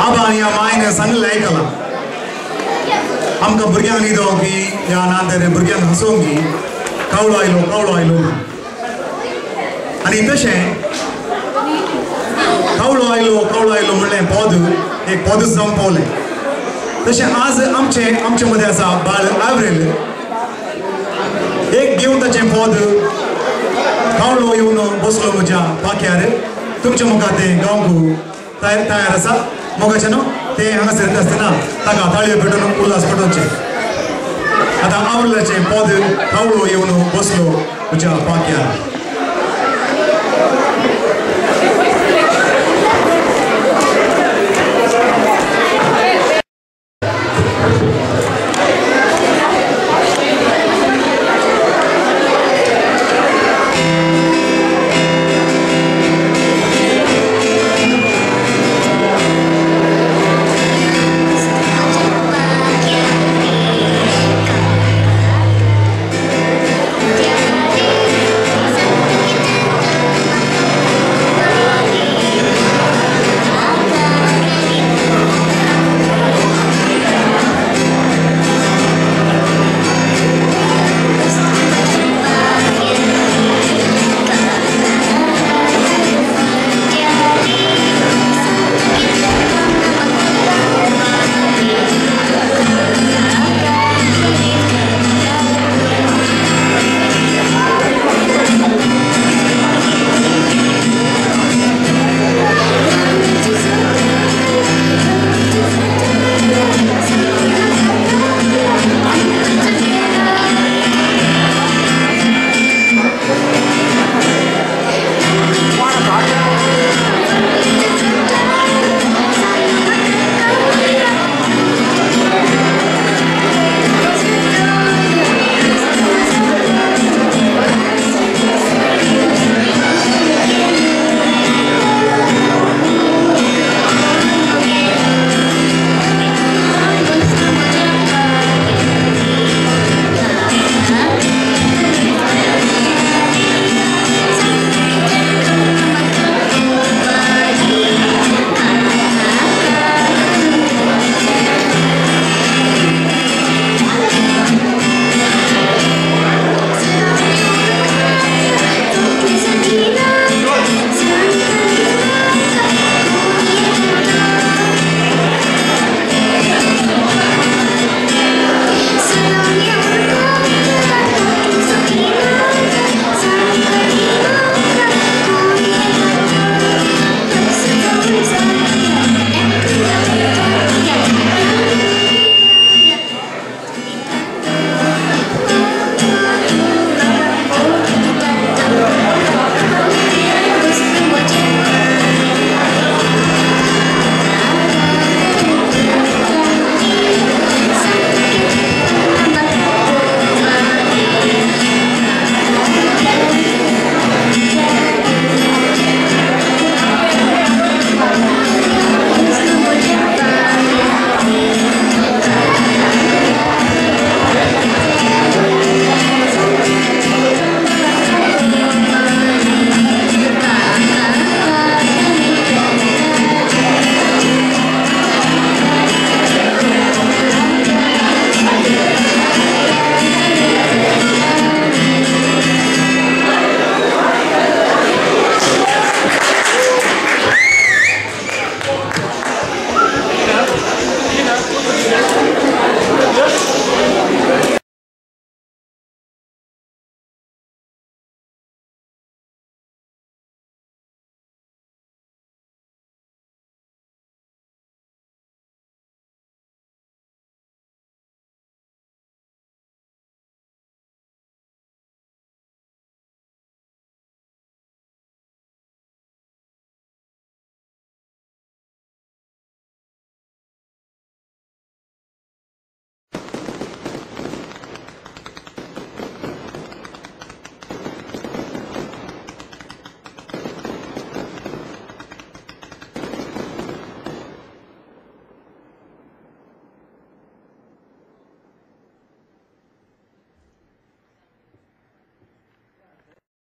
आबा आनी मायन सांगलें आयकलां आमकां भुरग्यांक न्हिदो की या ना तर भुरग्यांक हांसोवंक की कावळो आयलो कावळो आयलो आनी तशें कावळो आयलो कावळो आयलो म्हणलें पद एक पदच जावंक पावलें. तशें आज आमचे आमचे मदें आसा बाळ आवरेल एक घेवन ताचें पद कावळो येवन बसलो म्हज्या पाख्यार. तुमच्या मुखार तें गावंक तयार तयार आसा मोगाचें न्हू तें हांगासर आसतना ताका ताळयो पेटोवन उल्हास पेटोवचें. आतां आवरल्याचें पद कावळो येवन बसलो म्हज्या पाख्यार.